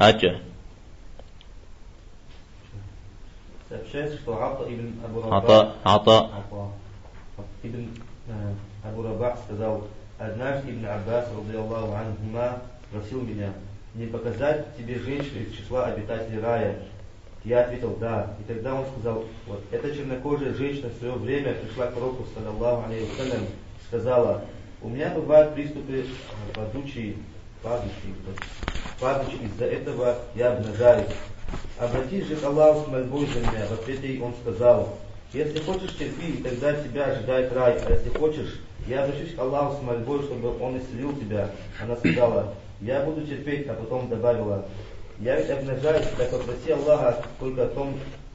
Акӏэ. Сообщается, что Ата ибн Абу Рабах, Ата, ибн Абу Рабах сказал, однажды Ибн Аббас, رضي الله عنهما, спросил меня, не показать тебе женщину из числа обитателей рая? Я ответил, да. И тогда он сказал, вот эта чернокожая женщина в свое время пришла к пророку, صلى الله عليه وسلم, сказала, у меня бывают приступы падучие, из-за этого я обнажаюсь. Обратись же к Аллаху с мольбой за меня. В ответ ей он сказал, если хочешь, терпи, и тогда тебя ожидает рай. А если хочешь, я обращусь к Аллаху с мольбой, чтобы он исцелил тебя. Она сказала, я буду терпеть, а потом добавила, я ведь обнажаюсь, так попроси Аллаха только о том,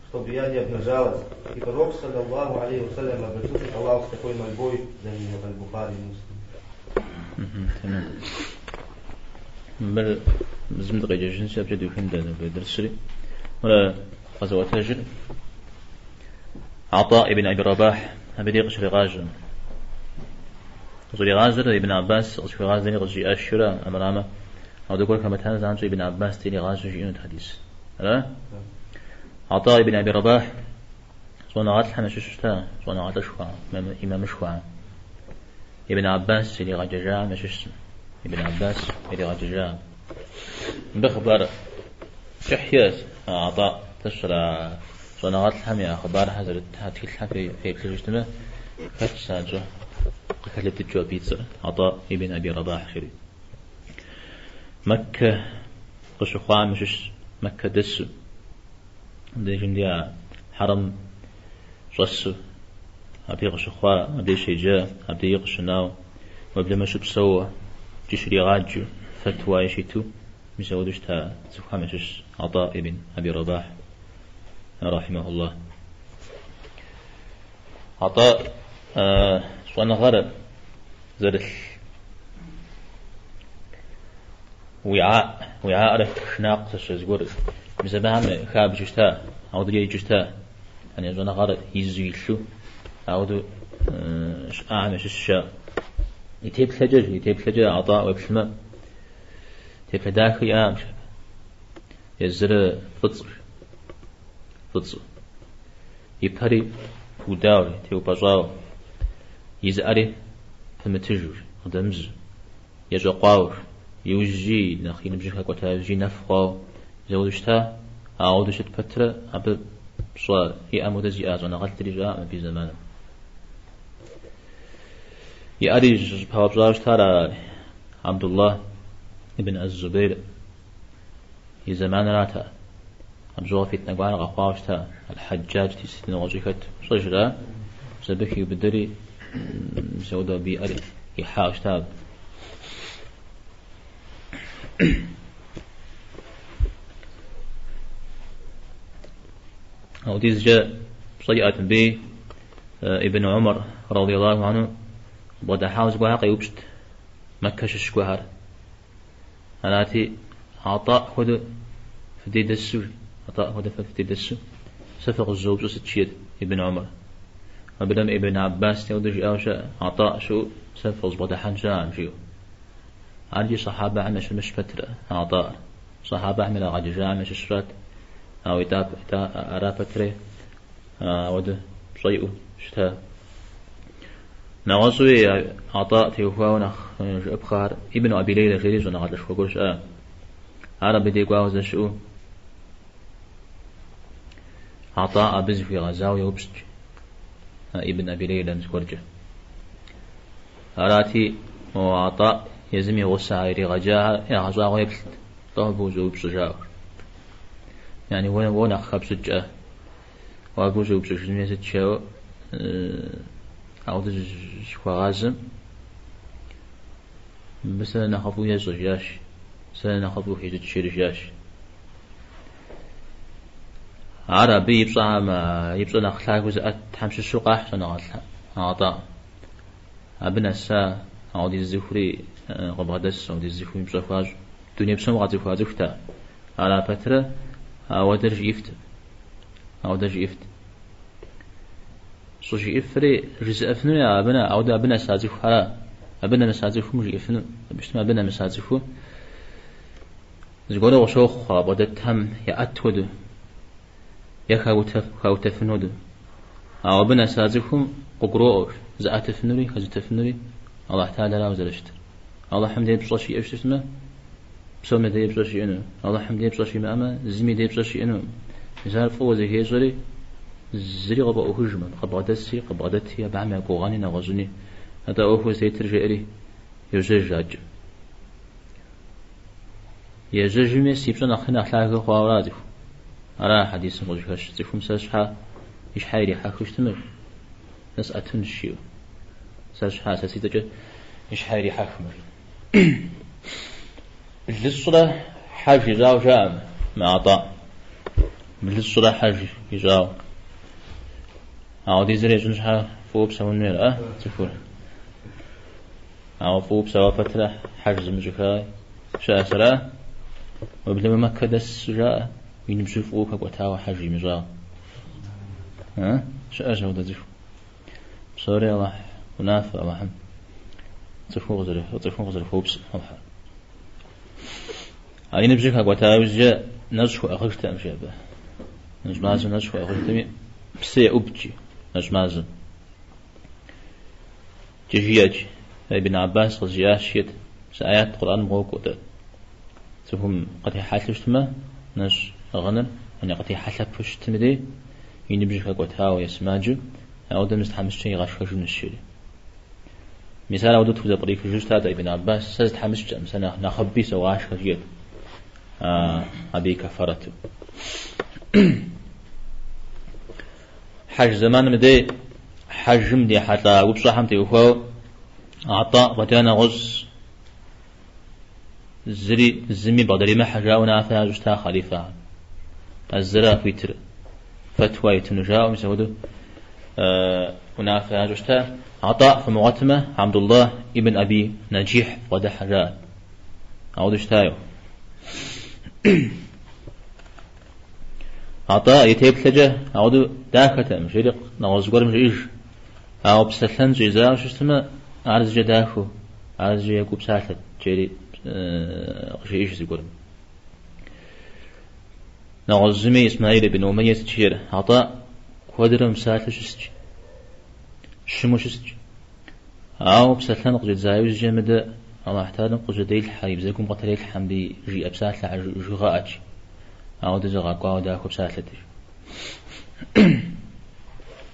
чтобы я не обнажалась. И пророк, صلى الله عليه وسلم, обратился к Аллаху с такой мольбой за нее, Аль-Бухари Муслим. Мыр зым дыкъеджэжынщи, абыкӏэ дыухын дэ нобэ дерсри. Мыр къэзыӏуэтэжыр Ата ибн Аби Рабахь абы дей къыщригъажьэм. Къыщӏригъажьэр Ибн Аббас къызыхуигъазэри къызжиӏащ жиӏэурэ армырамэ, ауэдэ гуэр хэмытамэ занщӏэу Ибн Аббас дей иригъажьэу жиӏэнут хьэдис. Ара? Ата ибн Аби Рабахь щӏэныгъэлӏхэм ящыщу щыта, щӏэныгъэлӏышхуэ, имамышхуэ. Ибн Аббас иригъэджэжахэм ящыщщ. Ибн Аббас иригъэджэжахэм. Мыбы хъыбар кӏыхь иӏэщ Ата тӏэщӏрэ щӏэныгъэлӏхэм я хъыбархэр зэрыт тхылъхэм феплъыжу щытмэ, хэтщ занщӏэу къыхэлыдыкӏыу абы и цӏэр Ата ибн Аби Рабахь жери. Мэккэ къыщыхъуам ящыщщ, Мэккэ дэсу. Абдежым де а хьэрэм щӏэсу, абдей къыщыхъуа, абдей щеджа, абдеи къыщынауэ, уеблэмэ щыпсэууэ, икӏи щригъаджэу, фэтуаи щиту, мис ауэдэу щыта цӏыхухэм ящыщщ Ата ибн Аби Рабахь, رحمه الله. Атӏэ щӏэныгъэр зэрылъ уиӏа, уиӏарэ шынакъ зыщэ зыгуэр, мис абыхэм хабжэу щыта, ауэдэу еджэу щыта, яни щӏэныгъэр изу илъу, ауэдэу щыӏахэм ящыщщ ар. И теплъэкӏэ, и теплъэкӏэ Ата уеплъмэ, теплъэ дахэ иӏакъым жи. Езыр фӏыцӏэщ, фӏыцӏэу. И пэри пудауэ, теупӏэщӏауэ, и зы ӏэри пымытыжу, къыдэмызу, ещӏэкъуауэ, иужьи нэхъ и ныбжьыр хэкӏуэта иужьи нэф хъуауэ зэуэду щыта, ауэду щыт пэтрэ абы пщӏэ иӏэм хуэдэ зиӏа щӏэныгъэлӏ зыри щыӏакъым абы и зэманым. И ӏэри щӏыпаупщӏауэ щытар а Абдуллах ибн аз-Зубейр и зэманырат ар. Абы щыгъуэ фитнэ гуэр къэхъуауэ щыта, Аль-Хьэджадж сыт нэгъуэщӏи хэт пщӏэжрэ, мис абы хиубыдэри, мис ауэдэу абы и ӏэр ихьауэ щыта абы. Апхуэдизкӏэ пщӏэ иӏэт мыбы Ибн Умар, رضي الله عنه, бгъэдыхьауэ зыгуэрхэр къеупщӏт, Мэккэ щыщ гуэрхэр. Арати, Атӏа хуэдэ фи дей дэсу, Атӏа хуэдэ фэ фи дей дэсу, сэ фыкъызоупщӏу сыт жиӏэт Ибн Умар. Абыдэм Ибн Аббас теуэдэу жиӏауэ щыӏэ, Атӏа щыӏэу сэ фыкъызбгъэдыхьэн щыӏэкъым жиӏэу. Ар икӏи сахьабэхэм ящымыщ пэтрэ Атӏар. Сахьабэхэм ирагъэджэжахэм ящыщрат, ауэ итӏа ара пэтрэ ауэдэ пщӏэ иӏэу щыта. Нэгъуэщӏуи Атӏа теухуауэ нэхъ жыӏэпхъэхэр Ибн Аби Лейлэ жери щӏэныгъэлӏышхуэ гуэр щыӏа. Ар абы дей кӏуауэ здэщыӏэу Атӏа абы зыхуигъэзауэ еупщӏт Ибн Аби Лейлэм зыгуэркӏэ. Арати, мо Атӏа езым и гъусэхэр иригъэджахэр ягъэщӏагъуэ еплът, лӏо абы ущӏеупщӏыр жаӏэу. Яни уэ нэхъ хэпщӏыкӏӏэ. Уэ абы ущӏеупщӏыжынуми сыт жаӏэу ауэдэу зыщыхуагъазэм, мыбы сэ нэхъыфӏу ещӏэ жиӏащ, сэ нэхъыфӏу хещӏыкӏ жери жиӏащ. Ар абы и пщӏэхэм, и пщӏэ нэхъ лъагэу зыӏэтхэм щыщу къахь щӏэныгъэлӏхэм, Атӏа. Абы нэса ауэдиз цӏыхури къыбгъэдэс, ауэдиз цӏыхуми пщӏэ хуащӏ. Дуней псом къацӏыхуа цӏыхут ар. Ара пэтрэ ауэдэр жиӏэфт. Ауэдэр жиӏэфт. Щӏыжиӏэфри жызыӏэфынури абы ауэдэ абы нэса цӏыхухьэра. Абы нэмыса цӏыхум жиӏэфыну. Абы щытмэ абы нэмыса цӏыху. Зыгуэру къыщохъу къабгъэдэтхэм яӏэт хуэдэу е хаутэфын хуэдэу. Ауэ абы нэса цӏыхум къыгуроӏуэ зыӏэтыфынури хэзытэфынури Алыхь Тэхьэларауэ зэрыщытыр. Алыхьым дей пщӏэ щиӏэу щытмэ, псом я дей пщӏэ щиӏэну. Алыхьым дей пщӏэ щимыӏэмэ, зыми дей пщӏэ щиӏэнукъым. Мис ар фӏыуэ зыхещӏэри, зыри къыфӏэӏуэхужкъым, къыбгъэдэси, къыбгъэдэти, абыхэм я гугъэни нэгъуэщӏыни. Атӏэ ӏуэхур зытетыр жеӏэри, йожьэж адэкӏэ. Ежьэжми, си пщӏэ нэхъри нэхъ лъагэ хъуауэ ара цӏыху. Ара хьэдисым къыщыхэщ цӏыхум сэ щхьэ и щхьэ ирихьэхыу щытмэ, сэ сӏэтынщ жиӏэу. Сэ щхьэ, сэ си цӏэкӏэ и щхьэ ирихьэхмэ. Блыщӏрэ хьэж ищӏауэ жаӏэ мы Атӏа. Блыщӏрэ хьэж ищӏауэ. Ауэдизыр ищӏын щхьэ фӏыуэ псэун хуейр, а, цӏыхур. Ауэ фӏыуэ псэуа пэтрэ хьэж зымыщӏыхха щыӏэщ, ара? Уеблэмэ Мэккэ дэсу жаӏэ, и ныбжьыр фӏыуэ хэкӏуэтауэ хьэж имыщӏауэ. Щыӏэщ апхуэдэ цӏыху. Псори Алыхь унафэ, Алыхьым цӏыхум къызэрыхуэупсэ Алыхьыр. А и ныбжьыр хэкӏуэта иужькӏэ нэщӏ хуэӏыгъыжтэкъым, жи абы. Нэщӏ мазэм нэщӏ хуэӏыгъыжтэми, псы еӏубт, жи, нэщӏ мазэм. Икӏи жиӏэт, Ибн Аббас къызжиӏащ, жиӏэт, зы аят Къурӏэным къокӏуэ-тӏэ. Цӏыхум къытехьэлъэу щытмэ, нэщӏ ӏыгъыныр, яни къытехьэлъэпэу щытым дей, и ныбжьыр хэкӏуэтауэ е сымаджэу, ауэдэм зы тхьэмыщкӏэ игъэшхэжынущ, жери. Мис ар ауэдэу тхузэпкърихыжу щытат Ибн Аббас, сэ зы тхьэмыщкӏэкъым, сэ нэхъыби согъашхэ, жиӏэт абы и кэфарэту. Хьэж зэманым дей хьэжым ехьэлӏа упщӏэхэм теухуауэ Атӏа фӏэкӏа нэгъуэщӏ зыри зыми бгъэдэримыхьэ жаӏэу унафэ ящӏу щыта хъалифэхэм. А зыра хуитыр фэтуа итыну жаӏэу мис апхуэдэу унафэ ящӏу щыта. Атӏа фымыгъуэтмэ, Абдуллах ибн Аби Наджихь бгъэдыхьэ жаӏэ. Ауэдэу щытайо. Атӏа и теплъэкӏэ ауэдэу дахэтэкъым, жери нэгъуэщӏ гуэрым жиӏэж. Ауэ псэлъэн щӏидзауэ щытмэ, ар зыкӏэ дахэу, ар зыкӏэ екӏуу псалъэт, жери къыжиӏэж зыгуэрым. Нэгъуэщӏ зыми Исмаил ибн Умэйе сыт жиӏэр? Атӏа куэдрэ мыпсалъэу щыстщ, щыму щыстщ. Ауэ псэлъэн къыщӏидза иужькӏэ мыдэ Алыхь Тэхьэлам къыжьэделъхьэ, и бзэгум къытрелъхьэ мыбы жиӏэ псалъэхэр жыгъэӏэт. Ауэдэ зэгъэкӏуауэ дахэу псалъэт.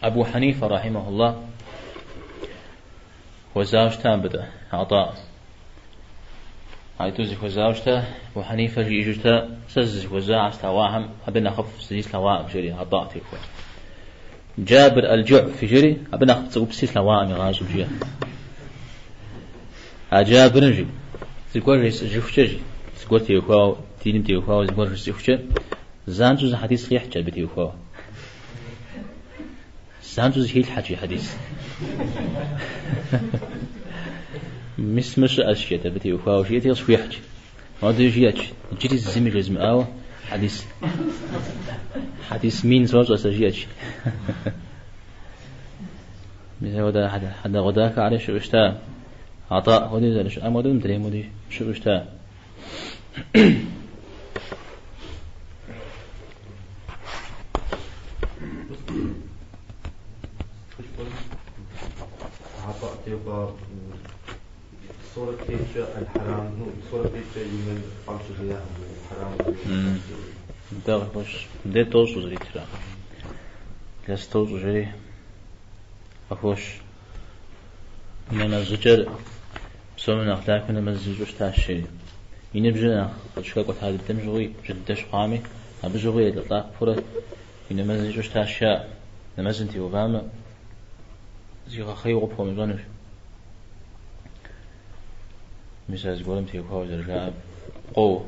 Абу Хьэнифэ, рахьимэхуллах, хуэзауэ щыта мыбы Атӏа. Аитӏу зыхуэзауэ щыта, Абу Хьэнифэ жиӏэжу щыта, сэ сызыхуэза слъэгъуахэм абы нэхъыфӏ зыри слъэгъуакъым, жери Атӏа теухуа. Джабыр аль-Джуӏфи жери, абы нэхъ пцӏыупси слъэгъуакъым игъащӏэм, жиӏэ. А Джабырым жи, зыгуэр жесӏэжыхукӏэ жи, зыгуэр теухуауэ, диным теухуауэ зыгуэр жесӏэхукӏэ, занщӏэу зы хьэдис къихькӏэ абы теухуауэ. Занщӏэу зыхилъхьэт жи хьэдис. Мис мыр щыӏэщ жиӏэт абы теухуауэ, жиӏэти къысхуихьт. Ауэдэу жиӏэт, иджыри зыми жезмыӏауэ хьэдис. Хьэдис мин сощӏэ сэ жиӏэт. Мис апхуэдэ хьэдэгъуэдахэ ари щыӏэу щыта. Атӏа хуэдэу зэрыщыӏэм хуэдэу мыдрейм хуэдэу щыӏэу щыта. Атӏа теухуа сурэт теткӏэ аль-хьэрам, ну, сурэт теткӏэ и унэм пӏэм щыжеяӏым, хьэрам. Дэ къыхощ. Мыдей тӏощӏу зэритра. Илъэс тӏощӏу жери къыхощ. Нэмэз щӏыкӏэр псоми нэхъ дахэу нэмэз ищӏу щытащ жери. И ныбжьыр нэхъ къыщыхэкӏуэта дыдэм щыгъуи, жьы дыдэ щыхъуами, абы щыгъуи елӏэлӏапэурэ и нэмэз ищӏу щытащ жаӏэ. Нэмэзым теувамэ, зигъэхъейуэ къыпхуэмыщӏэнущ. Мис а зыгуэрым теухуауэ зэрыжаӏэр пкъо,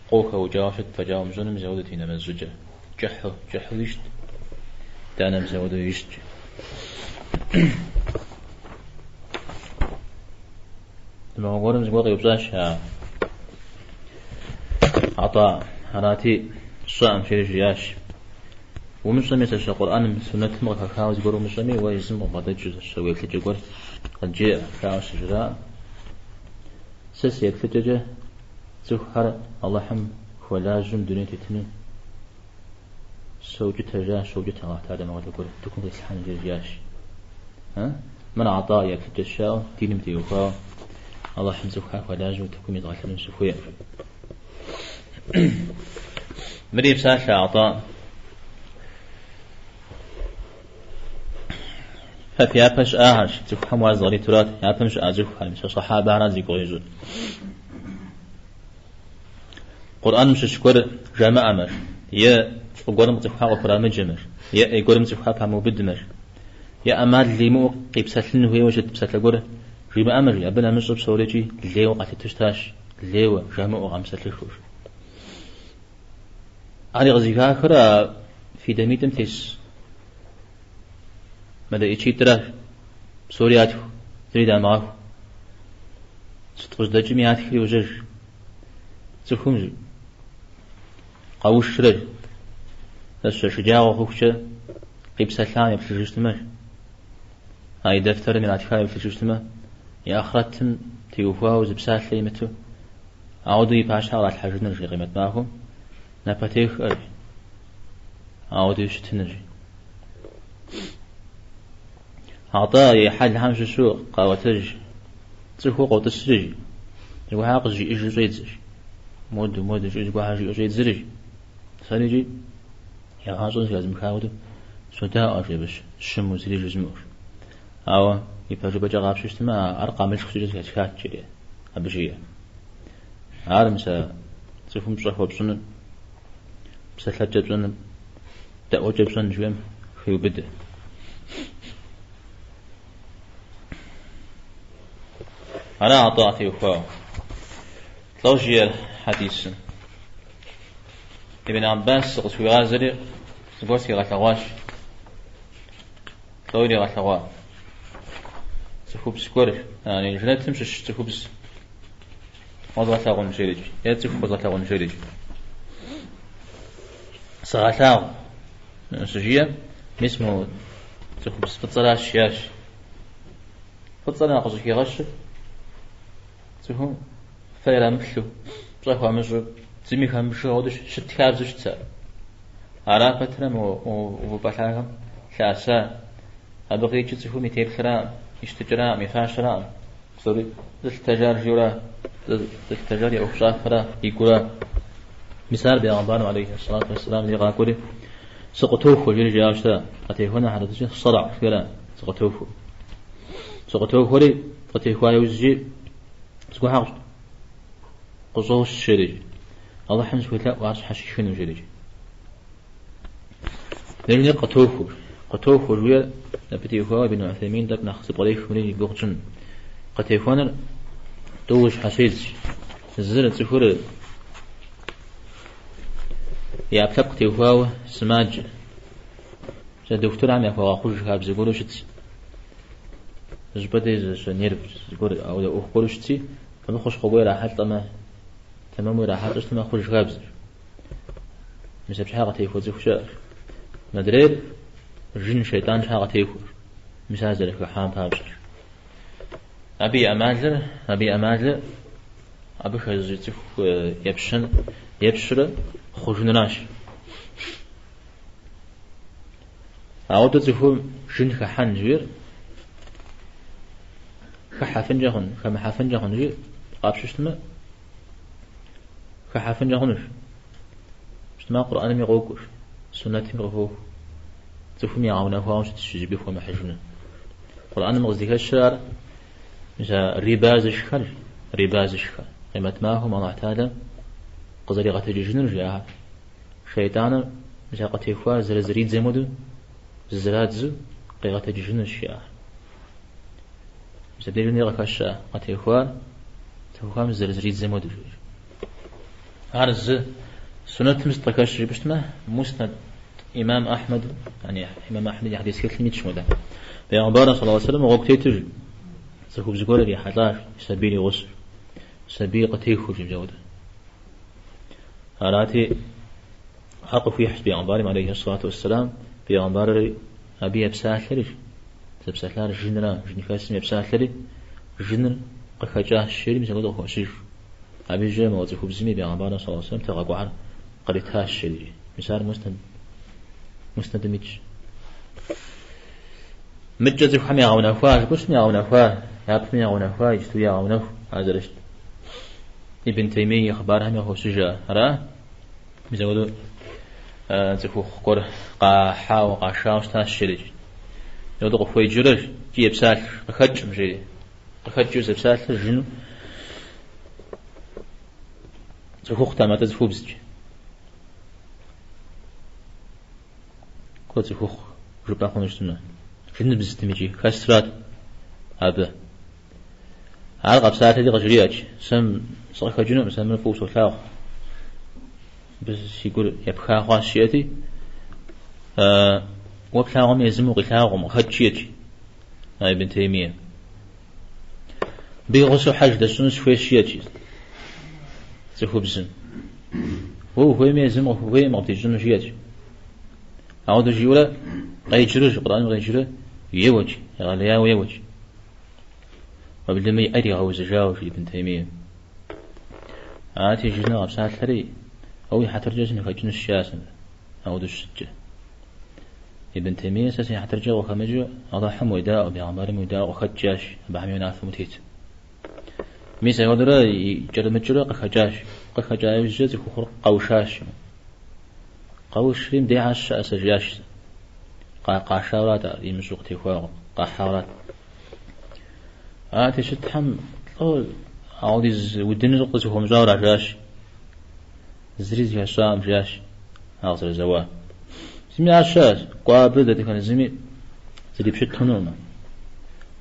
пкъо хэукӏауэ щыт фӏэкӏа умыщӏэну мис ауэдэт и нэмэз щӏыкӏэр. Кӏыхьу, кӏыхьу ищӏт. Итӏанэ мис ауэдэу ищӏт. Зы махуэ гуэрым зыгуэр къеупщӏащ а Атӏа. Арати, сщӏэкъым жери жриӏащ. Умыщӏэми, сэ щэ Къурӏэным, суннэтым къыхэхауэ зыгуэр умыщӏэми, уэ езым къыбгъэдэкӏыу сэ щэ уи еплъыкӏэ гуэр къыджеӏэ, жаӏэу щыжраӏэм. Сэ си еплъыкӏэкӏэ Цӏыхухэр Алыхьым хуэлажьэм дуней тетыну соукӏытэ, жиӏащ, щоукӏытэ Алыхь Тэхьэлам апхуэдэ гуэр утыкум къислъхьэну жиӏащ. Мыр Атӏа еплъыкӏэщ жаӏэу, диным теухуауэ Алыхьым цӏыхухэр хуэлажьэу утыкум изгъэлъыну сыхуейкъым. Мыри псалъэ Атӏа. Фэ фи япэ щыӏахэрщ, цӏыхухэм уаз къритурат, япэм щыӏа цӏыхухэр, мис а сахьабэхэрат зи гугъу ищӏыр. Къурӏэным щыщ гуэр жамыӏэмэщ, е фӏы гуэрым цӏыхухэр къыхурамыджэмэщ, е ӏей гуэрым цӏыхухэр памыубыдмэщ, е ӏэмал имыӏэу къипсэлъын хуейуэ щыт псалъэ гуэр жимыӏэмэщ, абы нэмыщӏыр псорикӏи лейуэ къалъытэу щытащ, лейуэ жамыӏэу къамыпсэлъыххэу. Ари къызыхахыр а фи дамитӏым тес мэлэӏичитӏращ, псори ятху, зыри дамыгъэху. Сыт къыжьэдэкӏми ятхри йожьэж. Цӏыхум къэушрэ, зэщэ шэджагъуэ хъухукӏэ къипсэлъам еплъыжу щытмэ, а и дэфтэрым иратхам еплъыжу щытмэ, и ахърэтым теухуауэ зы псалъэ имыту, ауэдэу и пащхьэ къралъхьэжыныр жи къимэт махуэм напэтехыр, ауэдэу щытыныр жи. Атӏа и хьэлхэм щыщу къаӏуэтэж цӏыхуу къотӏысри жи. Зыгуэрхэр къызжиӏэжу щӏедзэ жи. Моду, моду жиӏэу зыгуэрхэр жиӏэу щӏедзэри жи. Сэри икӏи игъащӏэм зэхэзмыха хуэдэу содаӏуэ жи абы щыму зыри жызмыӏэу жи. Ауэ ипэжыпӏэкӏэ къапщтэу щытмэ, ар къамылъху щӏыкӏэ зэхэсхат жери абы жиӏэ. Ар мис а цӏыхум пщӏэ хуэпщӏыныр, псэлъэкӏэ пщӏэныр, дэӏуэкӏэ пщӏэн жиӏэм хеубыдэ. Ара Атӏа теухуауэ. Лӏо жиӏэр хьэдисым. Ибн Аббас зыкъысхуигъазэри зыгуэр сигъэлъэгъуащ. Лӏо иригъэлъэгъуа. Цӏыхубз гуэр, яни жэнэтым щыщ цӏыхубз уэзгъэлъэгъун жерикӏ, е цӏыху уэзгъэлъэгъун жерикӏ. Сыгъэлъагъу, щыжиӏэм, мис мо цӏыхубз фӏыцӏэращ, жиӏащ. Фӏыцӏэр нэхъ къыщӏыхигъэщыр цӏыхум фэ ирамыплъу, пщӏэ хуамыщӏу, зыми хамыбжэу ауэдэу щыт хабзэу щытщ ар. Ара пэтрэ мо увыпӏэ лъагэм лъэӏэса, абы къикӏыр цӏыхум и теплъэраӏым, и щытыкӏэраӏым, и фащэраӏым. Псори зылъытэжар жиӏэура, зылъытэжар и ӏуэхущӏафэра, игура. Мис ар бегъымбарым алейхи ссалату уэсселам дей къакӏуэри, сыкъытохуэ жери жиӏауэ щыта. Къытехуэныр хьэрыпыбзэкӏэ сэрӏ жиӏэра, сыкъытохуэ. Сыкъытохуэри, къытехуа иужькӏи зыгуэрхэр къыщӏощ жери. Алыхьым схуелъэӏу ар сщхьэщихыну жери. Нырныр къытохуэ. Къытохуэ жиӏэр абы теухуауэ Ибн Уثеймин тӏэкӏу нэхъ зэпкърехым мыри и гугъу тщӏын. Къытехуэныр тӏууэ щхьэщедз. Зыр цӏыхур и ӏэпкълъэпкъ теухуауэ сымаджэ. Сэ дохутырхэм яхуэгъэхъуж хабзэ гуэру щытщ. Зыщӏыпӏэ дей зыщэ нерв зыгуэр, ауэдэ ӏуэху гуэру щытщи, абы хущхъуэ гуэр ирахьэлӏэмэ, тэмэму ирахьэлӏэу щытмэ, хъуж хабзэщ. Мис абы щхьэ къытехуэ цӏыху щыӏэщ. Мыдрейр жын шейтӏан щхьэ къытехуэщ. Мис ар зэрыхыхьам папщӏэщ. Абы и ӏэмалыр, абы и ӏэмалыр абы хэзыщӏыкӏ цӏыху епщэн, епщурэ хъужыныращ. Ауэдэ цӏыхум жын хыхьэн жиӏэр хыхьэфынкӏэ хъун, хэмыхьэфынкӏэ хъун жиӏэр къапщтэу щытмэ, Хыхьэфынкӏэ хъунущ. Щытмэ, Къурӏэнми къокӏуэщ, суннэтми къыхоху. Цӏыхум ягъэунэхуауэ щытщ зыщӏыпӏи хуэмыхьыжыну. Къурӏэным къыздыхэщыр ар, мис а риба зышхэр, риба зышхэр. Къимэт махуэм Аллахь Тэхьэлам къызэригъэтэджыжынур жиӏахэр. Шейтӏаныр мис а къытехуар зэрызэридзэм хуэдэу зызэрадзу къигъэтэджыжынущ жиӏахэр. Мис абдежым къыхэща къытехуар цӏыхухэм зэрызэридзэм хуэдэу жиӏэр. Ар зы суннэтым сыт къыхэщыр жыпӏэу щытмэ, Муснад имам Ахьмэд, яни имам Ахьмэд и хьэдис тхылъым итщ мыдэ. Бегъымбарыр саллаллаху алейхи вассалам гъуэгу тету жи, цӏыхубз гуэр ирихьэлӏащ, сабийр и гъусэу. Сабийр къытехуэу жи мис Арати, ар къыхуихьщ бегъымбарым алейхи ссалату уассалам, бегъымбарыр абы епсалъэри, зэпсэлъар жынра, жынхэсым епсалъэри, жыныр къыхэкӏащ жери мис апхуэдэу къыхощыж. Абы иужькӏэ мо цӏыхубзми бегъымбарым саллаллаху алейхи вассалам тыгъэ гуэрхэр къритащ жери. Мис ар Муснэд Муснэдым итщ. Мыдкӏэ цӏыхухэм ягъэунэхуа, жыпӏэу щытми ягъэунэхуа, япэми ягъэунэхуа, иджысту ягъэунэху ар зэрыщыт. Ибн Теймие и хъыбархэми къыхощыж ар. Ара? Мис апхуэдэу цӏыхухъу гуэр къахьауэ, къашауэ щытащ жери. Апхуэдэу къыхуеджэрэ икӏи епсалъэ, къыхэкӏым жери. Къыхэкӏыу зэпсалъэр жыну цӏыхухъутэм, атӏэ цӏыхубзкӏ. Куэд цӏыхухъу жыпӏэ хъуну щытмэ, жыныбзтым икӏи хэсрат абы. Ар къэпсалъэти къыжриӏэч, сэ сыкъыхэкӏынукъым, сэ мыр фӏыуэ солъагъу. Абы си гур епха хъуащ жиӏэти, уэ плъагъуми езым укъилъагъум, къыхэкӏ жиӏэч, Ибн Теймие. Абы и гъусэу хьэж дэсщӏыну сыхуейщ жиӏэч цӏыхубзым. Уэ ухуейми езым къыхуейм къыбдищӏыну жиӏэч. Ауэдэ жиӏэурэ къеджэрэ, Къурӏэным къеджэрэ еуэч, егъэлеяуэ еуэч. Уеблэмэ и ӏэр игъэузыжауэ жи Ибн Теймие. Арати, жыныр къэпсалъэри, уэ уи хьэтыркӏэ сыныхэкӏынущ жиӏащ абы, ауэдэу щыщыткӏэ. Ибн Теймие сэ си хьэтыркӏэ къыхэмыкӏыу Алыхьым уедаӏуэ, бегъымбарым уедаӏуэ къыхэкӏ жиӏащ, абыхэм я унафэм утет. Мис апхуэдэурэ кӏэрымыкӏыурэ къыхэкӏащ. Къыхэкӏа иужькӏэ цӏыхухъур къэушащ. Къэушри, мыбдежхьэ сыщыӏэ сэ жиӏащ. Къашаурат ар, имыщӏэу къытехуауэ, къахьаурат. Арати, щытхэм лӏо ауэдиз удыныр къызыхуэмыщӏауэ жиӏащ. Зыри зыхэсщӏакъым, жиӏащ, ар къызэрызэуа. Зыми ар щыӏэщ, кӏуэ абы дэтхэнэ зыми зрипщыт хъунукъым.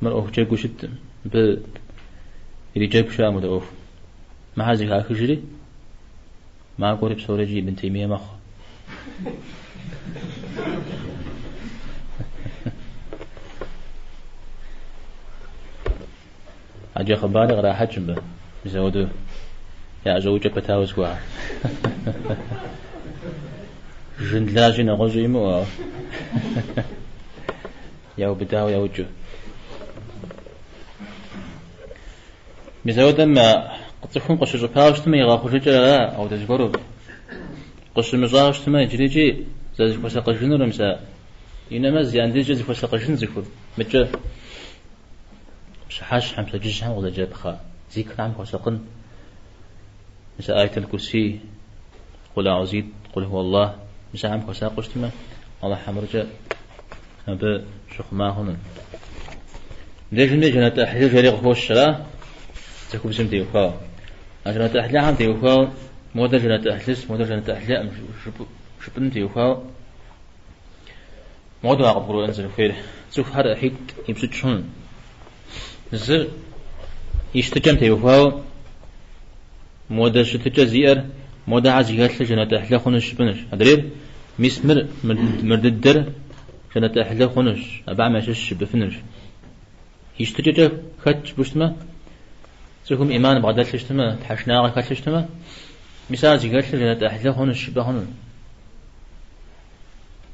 Мыр ӏуэху джэгуу щыткъым, мыбы ириджэгу щыӏэкъым апхуэдэ ӏуэху. Мыхьэр зэхахыжри, макӏуэри псори иджы Ибн Теймие мэхъу. Аджэ хъыбари кърахьэкӏ мыбы, мис ауэдэу яӏэщӏэукӏэ пэтауэ зыгуэр. Жын лажьи нэгъуэщӏи имыӏэу, ауэ яубыдауэ яукӏыу. Мис ауэдэм цӏыхум къыщыщӏыпауэ щытмэ, игъэхъужыкӏэр ара, ауэдэ зыгуэру къыщымыщӏауэ щытмэ, иджырикӏи зэрызыхуэсакъыжынур, мис а и нэмэз и андезкӏэ зыхуэсакъыжын цӏыхур, мыкӏэ пщыхьэщхьэм, пщэдджыжьхэм къызэджэпхъэ зикрхэм хуэсакъын, мис а Аят аль-Курси, Къул аузитӏ, Къул хуаллах, мис ахэм хуэсакъыу щытмэ, Алыхь хьэмыркӏэ абы щыхъума хъуну. Мыбдежым де жэнэт ӏыхьлы жери къыхощ, ара? Цӏыхубзым теухуауэ. А жэнэт ӏыхьлыхэм теухуауэ, модэ жэнэт ӏыхьлыщ, модэ жэнэт ӏыхьлыӏым жыпӏэным теухуауэ, модэу а къыбгурыӏуэн зэрыхуейр. Цӏыхухэр ӏыхьитӏ ипщӏыкӏ хъуну. Зыр и щытыкӏэм теухуауэ, модэ щытыкӏэ зиӏэр, модэхьэр зыхэлъыр жэнэт ӏыхьлы хъунущ жыпӏэнущ. Адрейр, мис мыр, мыр дыдэр жэнэт ӏыхьлы хъунущ, абыхэм ящыщ жыпӏэфынущ. И щытыкӏэкӏэ хэт жыпӏэу щытмэ, цӏыхум ӏиман бгъэдэлъу щытмэ, тхьэшынагъэ хэлъу щытмэ, мис ар зыхэлъыр жэнэт ӏыхьлы хъунущ жыпӏэ хъуну.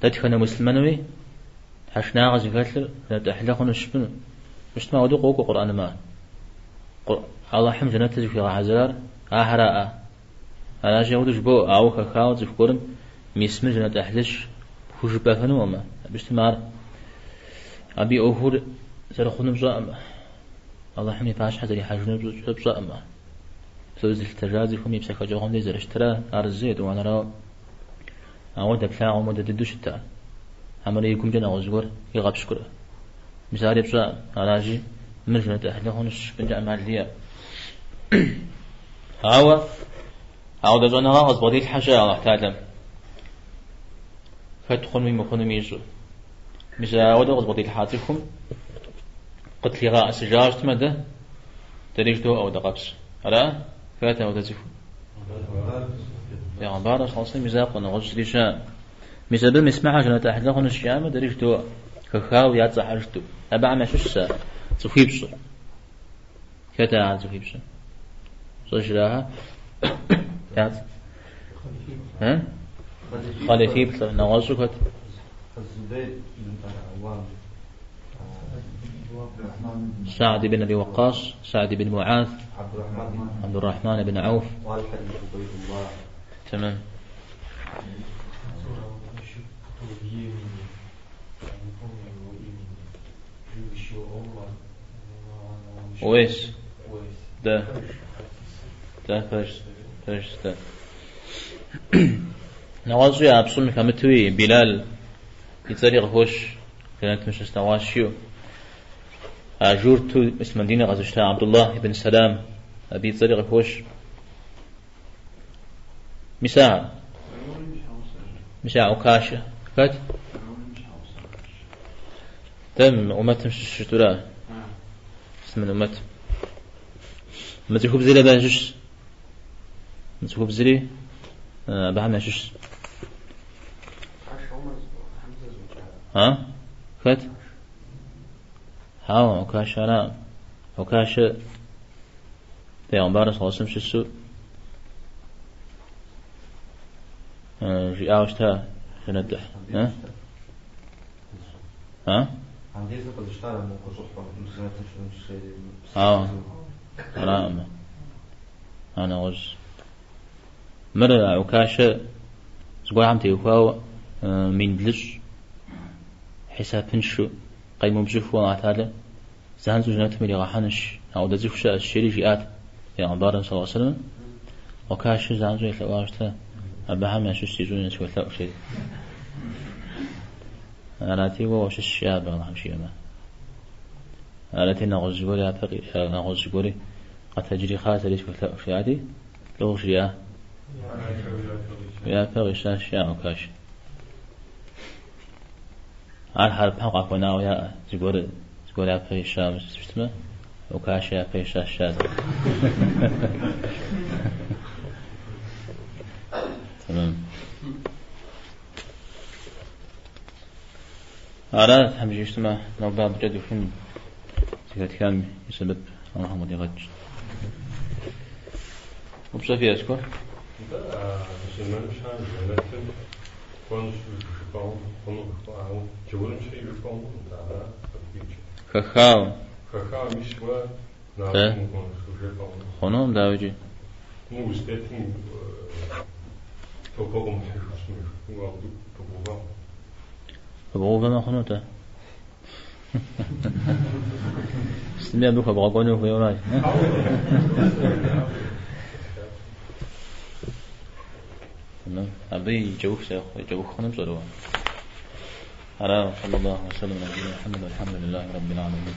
Дэтхэнэ муслъымэнуи тхьэшынагъэ зыхэлъыр жэнэт ӏыхьлы хъунущ жыпӏэну. Щытмэ, ауэдэу къокӏуэ Къурӏэным ар. Алыхьым жэнэтыр зыхуигъэхьэзырар ахьэраӏэ. Аращи, ауэдэу жыбоӏэ, ауэ хэхауэ цӏыху гуэрым мис мыр жэнэт ӏыхьлыщ пхужыпӏэфынукъымэ. Абы щытмэ ар абы и ӏуэхур зэрыхъунур пщӏэӏымэ. Алыхьым и пащхьэ зэрихьэжынур пщӏэӏымэ. Псори зылъытэжа цӏыхум и псэхэкӏыгъуэм дей зэрыщытра ар зы етӏуанэрауэ. Ауэ дэплъагъуэм хуэдэ дыдэу щыта, хьэмэрэ и гумкӏэ нэгъуэщӏ зыгуэр игъэпщкӏурэ. Мис ари пщӏэӏым, аращи, мыр жэнэт ӏыхьлы хъунущ жыпӏэнкӏэ ӏэмал иӏэкъым. Ауэ ауэдэ щӏэныгъэ къызбгъэдилъхьэ щыӏэ Алыхь Тэхьэлам. Хэт хъунуми мыхъунуми ищӏэу. Мис ауэдэу къызбгъэдилъхьа цӏыхум къытлъигъэӏэсыжауэ щытмэ дэ, дэри жыдоӏэ ауэдэ къабзэ. Ара? Хэт ауэдэ цӏыху? Пегъэмбар саллаллаху и закъуэ нэгъуэщӏ зыри щыӏэкъым. Мис абы мис мыхьэр жэнэт ӏыхьлы хъунущ жиӏамэ, дэри жыдоӏэ. Хэхауэ я цӏэхэр жытӏэу. Абыхэм ящыщщ а цӏыхуипщӏыр. Хэт ахэр цӏыхуипщӏыр? Пщӏэжрэ ахэр? Я цӏэ? Хъалифиплӏыр, нэгъуэщӏу хэт? Зубейр ибн Ауам. Саад ибн Аби Ваккас, Саад ибн Муаз, Абдуррахман ибн Ауф. Тэмэм. Уэйс. Да. Да, пэжщ. Пэжщ, да. Нэгъуэщӏуи а пщӏым хэмытуи Билал и цӏэри къыхощ, жэнэтым щыслъэгъуащ жиӏэу. А журту муслъымэн диныр къэзыщта Абдуллах ибн Салам абы и цӏэри къыхощ. Мис ахэр. Мис а Укашэ. Хэт? Дэ мы ӏумэтым щыщ жытӏэурэ. Муслъымэн ӏумэт. Мы цӏыхубзри абы ящыщщ. Мы цӏыхубзри абыхэм ящыщщ. А? Хэт? Хьэуэ, Укашэ ара. Укашэ Пейгъэмбар саллаллаху щысу жиӏауэ щыта жэнэт дыхь. А? Ауэ, араӏым. Ар нэгъуэщӏ. Мыр Укашэ зыгуэрхэм теухуауэ 1000 хьисапыншэу къаймыубзыхуу Аллахь Тэхьэлэ занщӏэу жэнэтым иригъэхьэнущ, ауэдэ цӏыху щыӏэщ, жери жиӏат Пейгъэмбарым саллаллаху алейхи вассалам. Укашэ занщӏэу елъэӏуауэ щыта, абыхэм ящыщ сищӏыну схуэлъэӏу, жери. Арати, уэ уащыщ, жиӏа абы Алыхьым жиӏэмэ. Арати, нэгъуэщӏ зыгуэр япэ нэгъуэщӏ зыгуэри къэтэджри хъа, сэри схуэлъэӏу, жиӏати, лӏо жриӏа. Япэ къищащ, жиӏа Укашэ. Ар хьэрыпхэм къахуэнауэ яӏэ, зыгуэр зыгуэр япэ ищауэ щытмэ, Укашэ япэ ищащ жаӏэ. Тэмэм. Ара, Тхьэм жиӏэу щытмэ, нобэ абыкӏэ духын зэхэтхам и сэбэп Алыхьым къыдигъэкӏ. Упщӏэ фиӏэ зыгуэр? Нтӏэ, муслъымэным щхьэ жэнэтым кӏуэнущ жыпӏэ хъуну жыпӏауэ, джаурым щхьи жыпӏэ хъуну, нтӏэ, ара абы къикӏыр? Хэхауэ. Хэхауэ, мис уэ мафӏэм укӏуэнущ жепӏэ хъуну. Хъунукъым, дауикӏи. Мы узытетым тобэ къыумыхьыжу щытмэ, уэ абы пыбгъэувэ. Пыбгъэувэмэ хъуну-тӏэ? Сытми абы хуэбгъэкӏуэну хуейуэращ. Тэмэм. Абы и кӏэух и кӏэух хъуну пщӏэрэ уэ? Ара, саллаллаху вассалам аля набийна Мухьэммэд, алхьэмдулиллахи раббил аламин.